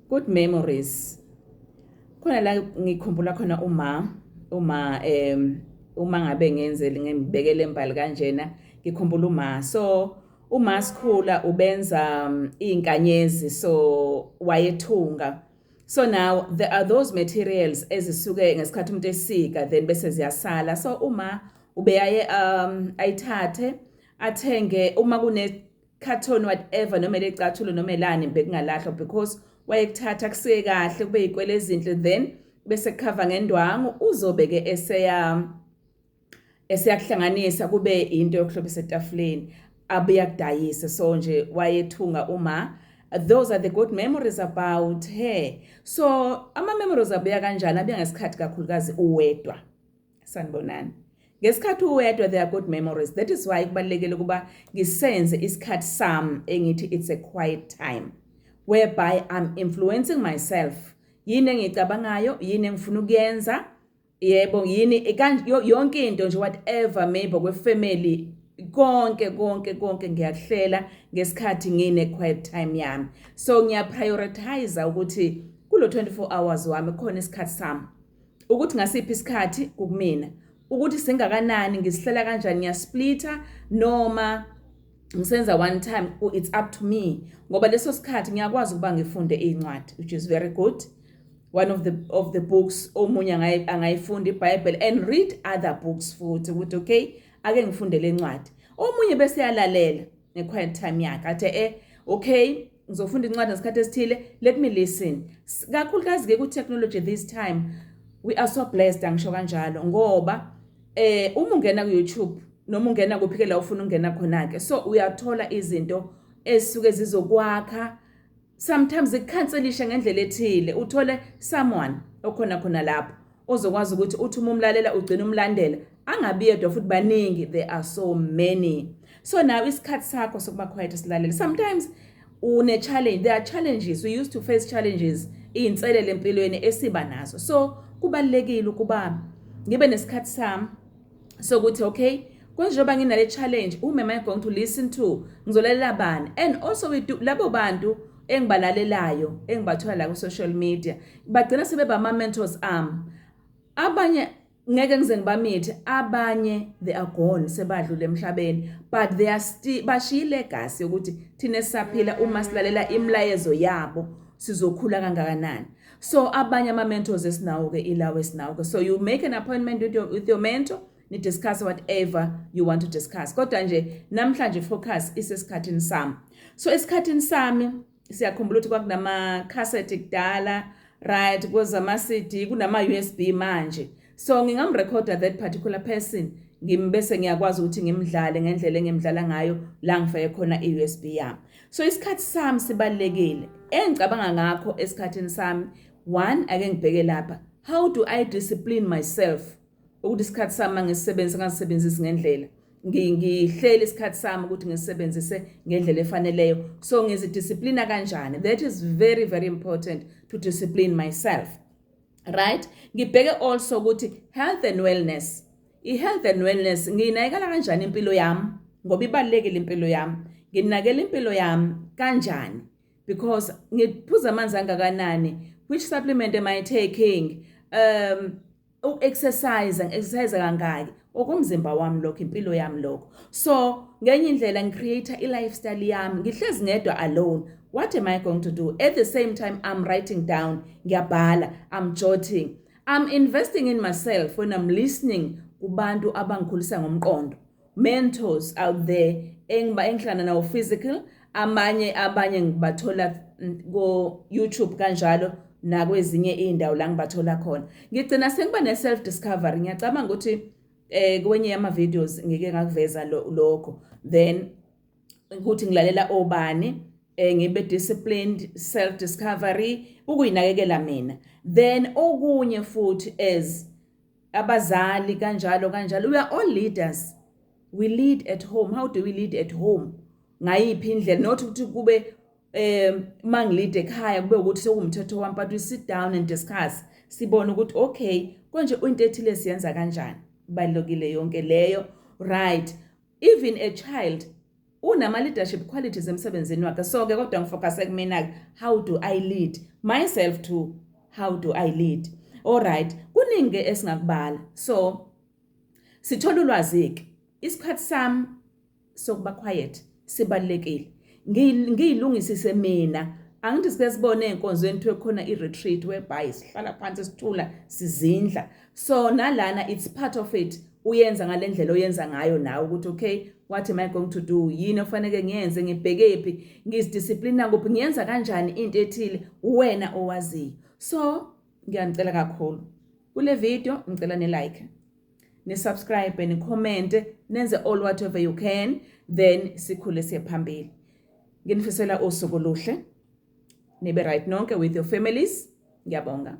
Good memories. Khona la ngikhumbula khona uma uma ngabe ngenzele ngibekele imbali kanjena, ngikhumbula uma. So uma sikhula ubenza izinkanyezi, so wayethunga. So now there are those materials ezisuke ngesikhathi umuntu esika, then bese ziyasala. So uma ubeyaye ayithathe, athenge uma kune carton, whatever, noma lecathulo noma elani bekungalahlwa, because wayekuthatha kusike kahle kube izikwele ezinhle, then bese cover ngendwangu, uzobe ke eseyakuhlanganisa kube into yokuhlobisa etafuleni, abuya kudayisa. So nje wayethunga uma. Those are the good memories about her. So ama memories abuya kanjani? Abuya ngesikhathi kakhulukazi uwedwa. Sanibonani. Ngesikhathi uwedwa, there are good memories. That is why kubalulekile ukuba ngisenze isikhathi sami engithi it's a quiet time whereby I'm influencing myself. Yini engicabangayo? Yini engifuna ukuyenza? Yebo, yini yonke into nje, whatever, maybe kwefamily, konke konke konke ngiyakuhlela ngesikhathi ngine quiet time yami. So ngiya prioritize ukuthi kulo 24 hours wami khona isikhathi sami, ukuthi ngasiphi isikhathi kukumina, ukuthi singakanani, ngisihlela kanjani, ngiyasplitha noma ngisenza one time, it's up to me, ngoba leso sikhathi ngiyakwazi ukuba ngifunde incwadi, which is very good. One of the books omunye angayifunda iBible and read other books futhi, ukuthi okay, ake ngifunde lencwadi. Omunye bese yalalela nge-quiet time yakhe, athi okay, ngizofunda incwadi ngesikhathi esithile, let me listen. Kakhulukazi ke ku-technology this time we are so blessed, angisho kanjalo, ngoba uma ungena ku-YouTube noma ungena kuphi ke la ufuna ungena khona ke, so uyathola izinto ezisuke zizokwakha, sometimes ikukhanselisha ngendlela ethile, uthole someone okhona khona lapho ozokwazi ukuthi uthi uma umlalela ugcina umlandela, angabi yedwa futhi, baningi, there are so many. So now isikhathi sakho sokuba quiet, silalele. Sometimes une challenge, there are challenges, we used to face challenges, iy'nselele empilweni esiba nazo. So kubalulekile ukuba ngibe nesikhathi sami sokuthi okay, konjengoba nginale challenge, whom am I going to listen to? Ngizolalela bani? And also we do labo bantu engibalalelayo, engibathola la ku-social media, bagcina sebeba ama-mentors ami. Abanye ngeke ngize ngibamithe, abanye they are gone, sebadlula emhlabeni, but they are still bashiya ilegacy yokuthi thina sisaphila, uma silalela imilayezo yabo sizokhula kangakanani. So abanye ama-mentors esinawo-ke ilawo esinawo-ke. So you make an appointment with your mentor, ni discuss whatever you want to discuss. Kodwa nje namhlanje focus isesikhathini sami. So esikhathini sami siyakhumbula ukuthi kwakunama cassette kudala, right? Kwezama CD, kunama USB manje. So ngingamrekhoda that particular person, ngimbese ngiyakwazi ukuthi ngimdlale ngendlela engimdlala ngayo la ngifake khona i-USB yami. So isikhathi sami sibalulekile. Engicabanga ngakho esikhathini sami, one, ake ngibheke lapha, how do I discipline myself ukuthi isikhathi sami mangisebenzisa ngasebenzisi ngendlela, ngihlele isikhathi sami ukuthi ngisebenzise ngendlela efaneleyo? So ngizidisciplina kanjani? That is very very important, to discipline myself, right? Ngibheke also ukuthi health and wellness, i-health and wellness, ngiyinakekela kanjani impilo yami, ngoba ibalulekile impilo yami. Nginakela impilo yami kanjani? Because ngiphuza amanzi angakanani? Which supplement am I taking? Uku-exercise, ngi-exercise kangaki? Okomzimba wami lokho, impilo yami lokho. So ngenye indlela ngicreate i-lifestyle yami. Ngihlezi ngedwa, alone, what am I going to do? At the same time I'm writing down, ngiyabhala, I'm jotting, I'm investing in myself when I'm listening kubantu abangikhulisa ngomqondo, mentors out there engiba engihlangana nawo physical, amanye abanye ngibathola ko YouTube kanjalo nakwezinye izindawo la ngibathola khona. Ngigcina sengiba ne self discovery. Ngiyacabanga ukuthi kwenye yama videos ngike ngakuveza lokho, then ukuthi ngilalela obani, ngibe disciplined, self discovery, ukuyinakekela mina. Then okunye futhi, as abazali kanjalo kanjalo, we are all leaders, we lead at home. How do we lead at home? Ngayiphi indlela? Not ukuthi kube mangilead ekhaya kube ukuthi sekuwumthetho wami, but we sit down and discuss, sibone ukuthi okay, konje into ethile siyenza kanjani. Ibalulekile yonke leyo, right? Even a child Unama leadership qualities emsebenzini wakhe. So ke kodwa ngifocus kumina ke, how do I lead myself to how do I lead? All right, kuningi esingakubala. So sithola ulwazi ke. Isikhathi sami sokuba quiet sibalulekile, ngiyilungisise mina. Angithi sike sibone enkonzweni kuthiwe khona i-retreat whereby sihlala phansi, sithula, sizindla. So nalana it's part of it. Uyenza ngale ndlela oyenza ngayo nawe ukuthi, okay, what am I going to do? Yini ofanele ngiyenze? Ngibhekephi? Ngizidisciplina kuphi? Ngiyenza kanjani into ethile? Wena owaziyo. So ngiyanicela kakhulu kule video, ngicela ni like, ni subscribe, ni comment, nenze all whatever you can, then sikhule siye phambili. Nginifisela usuku oluhle, nibe right nonke with your families. Ngiyabonga.